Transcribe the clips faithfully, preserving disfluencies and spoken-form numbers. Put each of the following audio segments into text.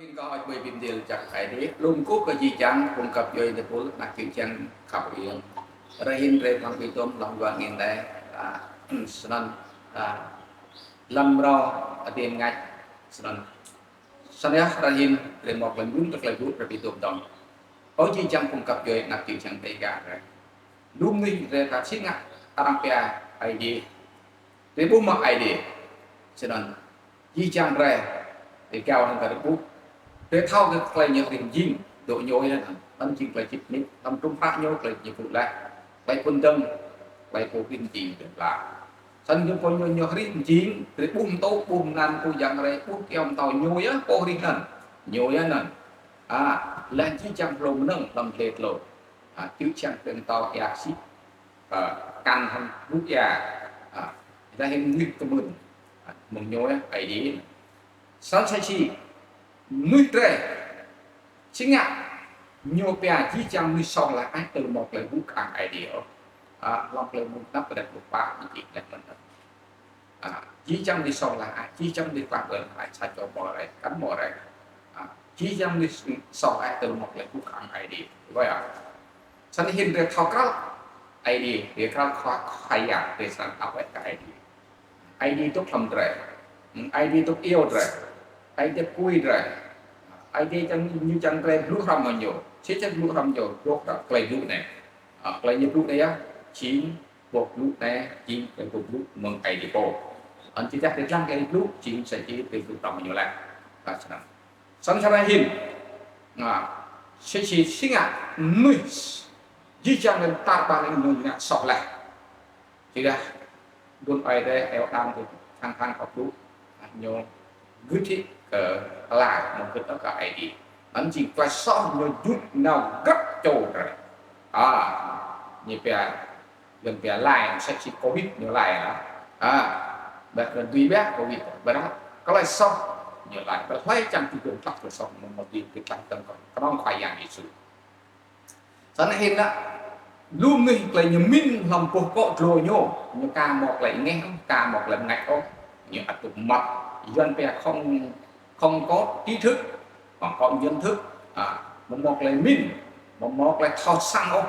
Kơ hŏč ƀuh bi mdê jăk Aê Diê, lŏ kkuh kơ jih jang phung găp djuê tơpul, anak čư̆ čhiăng khăp iêng. Rơhĭn drei ƀăng bi tôm hlăm dua ngăn đei, a, snăn, a, hlăm mrâo adiê mngač, snăn. Snăn yơh rơhĭn drei mâo klei mĭn kơ klei blŭ drei bi tôm dơ̆ng. Ơ jih jang phung găp djuê anak čư̆ čhiăng Dega drei. Lu mnuih drei ka si ngă arăng pia Aê Diê. Drei ƀuh mơ̆ Aê Diê? Snăn. Jih jang drei, drei gao hŏng kơ drei ƀuh. Drei thâo kơ klei ñu hrih mjing, dôk ñu yơh anăn. Anăn jing klei čĭt nik, hlăm hdruôm hră ñu klei ñu blŭ leh. Klei phŭn dơ̆ng, klei pô hrih mjing dơ̆ng leh. Snăn ñu pô ñu, ñu hrih mjing, drei ƀuh mtŭ, ƀuh mnăn, ƀuh yang rai, ƀuh kyâo mtâo ñu yơh, pô hrih anăn. Ñu yơh anăn. A, leh jih jang hlô mnơ̆ng hlăm dliê tlô. A, čư̆ čhiăng drei mtâo êa ksĭ. A, kăn hŏng ƀuh êa. A, leh hĭn mnuih kmưn. A, mơ̆ng ñu yơh, Aê Diê. Snăn sa čô mnuih drei. Si ngă ñu pia jih jang mnuih soh leh ăt tơl mâo klei ƀuh kơ Aê Diê ôh. A, hlăm Klei Mmuñ Hđăp kdrêč pluh pă ñu čih leh anăn. A, jih jang mnuih soh leh ăt, jih jang mnuih klah ƀơ̆ng leh ăt, sa čô mâo rei, kăn mâo rei. A, jih jang mnuih soh leh ăt tơl mâo klei ƀuh kơ Aê Diê. Ƀuh yơh. Snăn hĭn drei thâo kral Aê Diê, drei kral Khua, Khua Yang, drei srăng thâo wĕ kơ Aê Diê. Aê Diê dôk hlăm drei. Aê Diê dôk iêu drei. Aê Diê kui drei. Aê Diê čiăng ñu čiăng drei blŭ hrăm hŏng ñu. Si čiăng blŭ hrăm ñu, dôk hrăm klei blŭ anei. A, klei ñu blŭ anei yơh, jing boh blŭ anei, jing klei boh blŭ mơ̆ng Aê Diê pô. Anăn jih jang drei dlăng klei blŭ, jing sa čô drei blŭ hrăm hŏng ñu leh. Ka snăn. Snăn sa čô hĭn. Nga, si, si, si ngă mnuih, jih jang mnuih tar ƀar ñu ngă soh leh. Čiăng dah, đưm ai drei, eo đam drei, thăng thăng kơ blŭ, ñu gưt hĭ kơ ala, mơ̆ng gưt kơ Aê Diê. Anăn jing klei soh ñu jŭt nao grăp čô drei. A, ñu pia, ñu pia lai, msĕ si covid ñu lai lah. A, ƀiădah dưi ƀiă covid, ƀiădah klei soh ñu lai. Ƀiădah hlei čiăng ti gơ̆ng tlăk klei soh, mơ̆ng mâo dưi gưt tlăk tơ̆ng kơ, knŏng Khua Yang Yêsu. Snăn hĭn lah, lu mnuih klei ñu mĭn hlăm boh kŏ dlô ñu, ñu ka mâo klei ngeh, ka mâo klei mngač ôh, ñu ăt tŭ măt, Yuăn pia không, không có trí thức, không có nhận thức, a, amâo mâo klei mĭn, amâo mâo klei thâo săng ôh,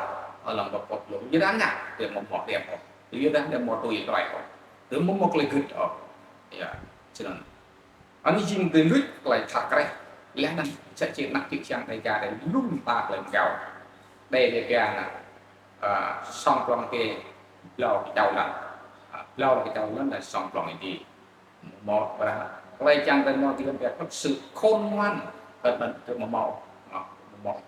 hlăm boh kŏ dlô, ñu dah ngă, drei amâo mâo điêp ôh, ñu dah drei amâo tui klei ôh, drei amâo mâo klei gưt ôh. Ya, snăn. Anei jing drei luč klei jhat kreh. Leh anăn sa čô anak čư̆ čhiăng Dega drei lu mta klei mgao. Drei, drei pia anăn, a, sŏng plŏng kơ blâo kčao lăn. A, blâo kčao lăn leh sŏng plŏng êdi. Mâo ƀiădah klei čiăng drei mâo ti lăn pia thật sự khôn ngoan. Kơ anăn drei amâo mâo. A, amâo mâo.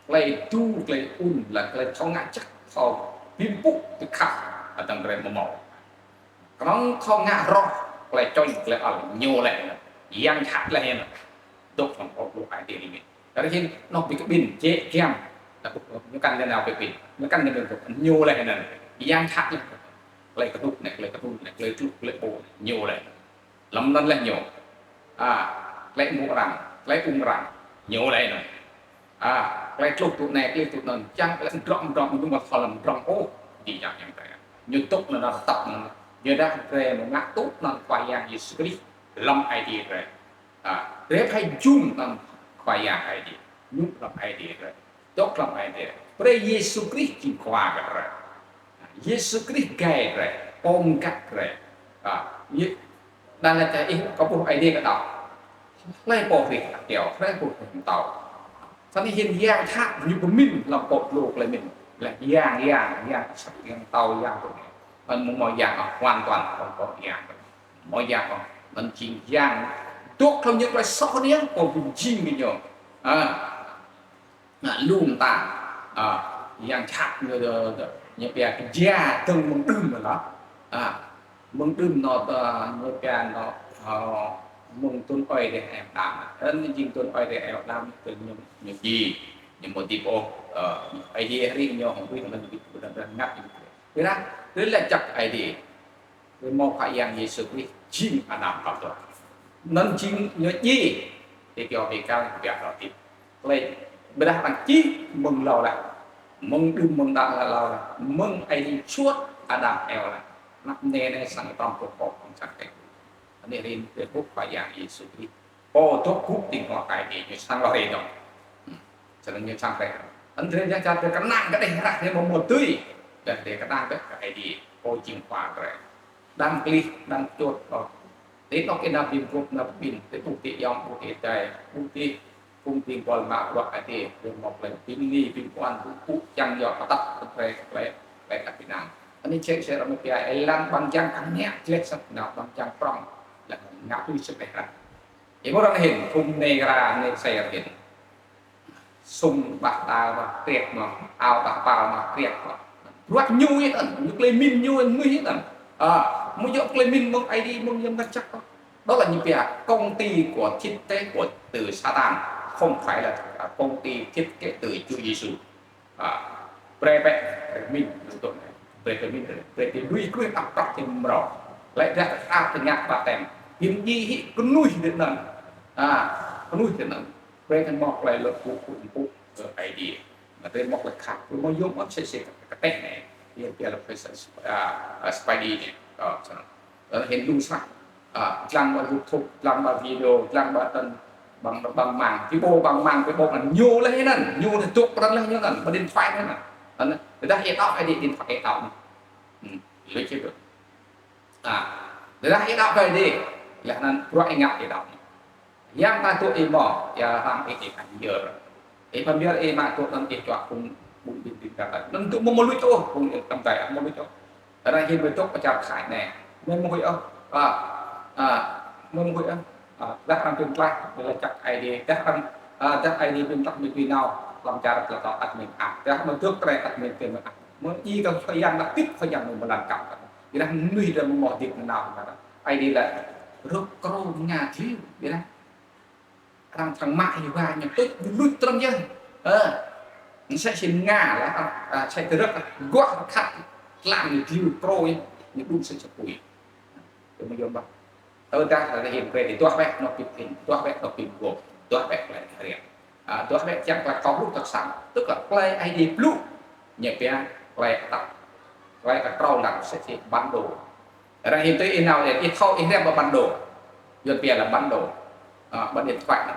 Klei êdu, klei ŭn, leh klei thâo ngă jăk, thâo bi mpŭ ti khăp, ăt dơ̆ng drei amâo mâo. Knŏng thâo ngă roh, klei čŏng, klei ăl, ñu leh anăn. Yang jhat leh anăn. Dôk hlăm kŏ dlô Aê Diê limit. Rơhĭn, anôk bi kƀĭn, jĕ giăm. Ñu kăn leh nao bi kƀĭn. Ñu kăn leh nao bi kƀĭn. Ñu leh anăn. Yang jhat leh. Klei kdŭk anei, klei kdŭk anei, klei tluh, klei ƀô̆ anei, ñu leh. Hlăm anăn leh ñu. A, klei êmuh arăng, klei ung arăng, ñu leh anăn. A, klei tluh tŭ anei, klei tluh anăn, čiăng klei mdrŏng, mdrŏng, ñu amâo thâo hlăm mdrŏng ôh, jih jang yang drei. Ñu dôk anăn tăp anăn, ñu dah drei amâo ngă tŭ anăn Khua Yang Yêsu Krist hlăm ai tiê drei. A, drei phải jŭm anăn Khua Yang Aê Diê, ñu hlăm ai tiê drei. Dôk hlăm ai tiê. Brei Yêsu Krist jing Khua kơ drei. Yêsu Krist gai drei, pô mgăt drei. A, Yê-, đa leh čar ih kơ ƀuh Aê Diê kơ đăo. Hlei pô hrih kyâo, hlei pô hrih mtâo. Snăn hĭn yang jhat ñu bi mĭn hlăm kŏ dlô klei mĭn. Leh yang, yang, yang sat, yang mtâo, yang tŭ anei. Anăn amâo mâo yang, a, hoàn toàn không có yang. Amâo mâo yang, a, anăn jing yang. Dôk hlăm ñu klei soh anei, pô bi mjing kơ ñu. A. Ngă lu mta, a, yang jhat ñu, ñu, ñu pia kơ jia dơ̆ng mơ̆ng đưm anăn. A, mơ̆ng đưm anăn, a, ñu pia anăn, a, mơ̆ng tŭn ơi dê eo đam. Anăn jing tŭn ơi dê eo đam, tŭn ñu, ñu ji, ñu mâo dĭp ôh, a, Aê Diê hrih ñu, hŏng ƀĭng anăn dĭp, anăn ngă ñu. Ƀiădah, ƀiădah leh jăk Aê Diê. Drei mâo Khua Yang Yêsu Krist jing Adam kal dua. Anăn jing ñu djiê, ti kyâo bi kal biă lŏ tĭt. Klei ƀiădah arăng čih mơ̆ng êlâo leh. Mơ̆ng đưm mơ̆ng đă leh êlâo leh. Mơ̆ng Aê Diê čuôt Adam Êwa leh. Anăp anei anei srăng tăm pô pô pơčah kơ. Anei rin drei ƀuh Khua Yang Yêsu Krist. Pô dôk gŭ ti ngŏ Aê Diê ñu srăng lŏ hriê dơ̆ng. Snăn ñu srăng hriê. Anăn drei dah čar drei knang kơ drei hră drei amâo mâo dưi. Dah drei knang kơ Aê Diê, pô jing khua drei. Đang klih, đang čuôt, ơ. Ti anôk ênao bi mguôp, nao bi mguôp, ti ƀuh ti ayŏng, ƀuh ti adei, ƀuh ti phung dĭng buăl mă bruă Aê Diê, drei mâo klei bi mni, bi mkuan, ƀuh ƀuh čiăng yơh atăt, drei klei, klei ăt bi nang. Anei čĕ sĕ răm pia, êlan ƀăng jang kăm ñă, jleh săt nao ƀăng jang prŏng, leh ngă tui sĕ leh răng. Ih mâo răng hĭn, phung Negra, Negra hĭn. Sŭm ƀah đa mă kriăk mă, ao ƀah pal mă kriăk mă. Bruă ñu yơh anăn, ñu klei mĭn ñu, ñu yơh anăn. À, mâo djŏ klei mĭn mơ̆ng Aê Diê mơ̆ng Yang Mngăt Jăk. Đó là ñu pia công ty của thiết kế của từ Satan, không phải là, à, công ty thiết kế từ Chúa Giêsu. À, brei bĕ, brei mĭn, brei mĭn, brei ti lui kruih ăt prăk ti mrâo. Leh dah ăt tơña ƀaptem. Bi mdjiê hĕ knuih ti anăn. À, knuih ti anăn. Brei kăn mâo klei lŏ pŭ pŭ pŭ, ơ, Aê Diê. Drei mâo klei khăp, drei mâo yuôm ăt sĕ sĕ kơ teh anei. Yơh pia lŏ klei sa, à, à, Spidey anei. Ơ, snăn. Ơ, hĭn lu snăk. À, dlăng ƀă YouTube, dlăng ƀă video, dlăng ƀă tăn, ƀăng, ƀăng măng. Ti ƀô̆ ƀăng măng, ti ƀô̆ anăn ñu leh anăn, ñu leh dôk pran leh ñu anăn, ƀă điện thoại leh anăn. Anăn, dah ih đăo Aê Diê điện thoại ih đăo. Hmm, lu čih tu. À, dah ih đăo Aê Diê, leh anăn bruă ih ngă ih đăo. Yang ta tŭ ih mâo, ya hăng ih, ih pơmyơr. Ih pơmyơr ih mă tŭ anăn ih čuă phung, phung bi mdĭng kơ ta. Anăn tŭ amâo mâo luč ôh, phung ih tăm tai amâo mâo luč ôh. Arăng hĭn bi tŭ pơ čar Thái anei. Amâo mâo huĭ ôh. À, à, amâo mâo huĭ ôh. À, dah arăng bi mtlaih, bi lač jăk Aê Diê. Dah arăng, à, dah Aê Diê bi mtlaih mĭn bi nao, hlăm čar tlei tŏ ăt mĭn ăt. Dah amâo dôk trei ăt mĭn bi mơak. Mơ̆ng ih kơ Khua Yang dah pĭt Khua Yang mơ̆ng mlan kăp. Ƀiădah mnuih dah amâo mâo hdĭp nanao kơ ta. Aê Diê lač, rơ̆k krô mnga dliu, ƀiădah arăng srăng mă êwa ñu tuč, ñu luč trăn yơh. Ơ, msĕ si mnga lah, à, msĕ si rơ̆k, guah khăt, tlam ñu dliu krô yơh, ñu đŭn msĕ si pui. Tơ mơ̆ yuôm ƀă. Tơdah arăng hĭn brei ti duah bĕ, anôk bi mdĭng, duah bĕ, anôk bi mguôp, duah bĕ klei hriăm. À, duah bĕ čiăng klei kâo hluh tơ̆ săng. Tức là klei Aê Diê blŭ, ñu pia klei atăt, klei ktrâo lăng msĕ si bản đồ. Arăng hĭn tơ ih nao, ih thâo ih hriăm ƀă bản đồ. Yuăn pia là bản đồ. À, ƀă điện thoại anăn.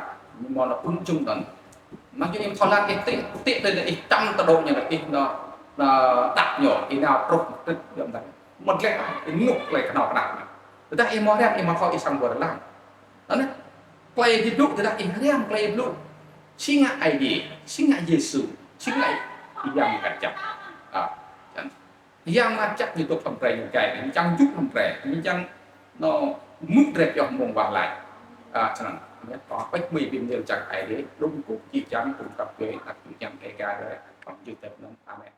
Mâo anăn ứng dụng anăn. Mă ñu ih thâo lăng ih ti, ti tơ ih čăm tơ dôk ñu anăn ih nao, nao đăp ñu, ih nao truh mơ̆ng tĭt ñu anăn. Mâo dleh, ih ngŭk klei knhâo knhăk. Tơdah ih mâo hriăm, ih mâo thâo ih srăng wơr lăng. Anăn, klei Aê Diê blŭ, tơdah ih hriăm klei Aê Diê blŭ. Si ngă Aê Diê, si ngă Yêsu, si ngă Yang Mngăt Jăk. À, čiăng Yang Mngăt Jăk ñu dôk hlăm drei ñu gai, ñu čiăng jŭ hlăm drei, ñu čiăng nao mŭt drei pioh mmông wah lač. À, snăn. Ñu pŏk pĕč mui bi mni lač jăk Aê Diê, đŭm kŭ jih jang, phung găp djuê, anak čô Yang Êga drei, hlăm jih tep anăn. Amen.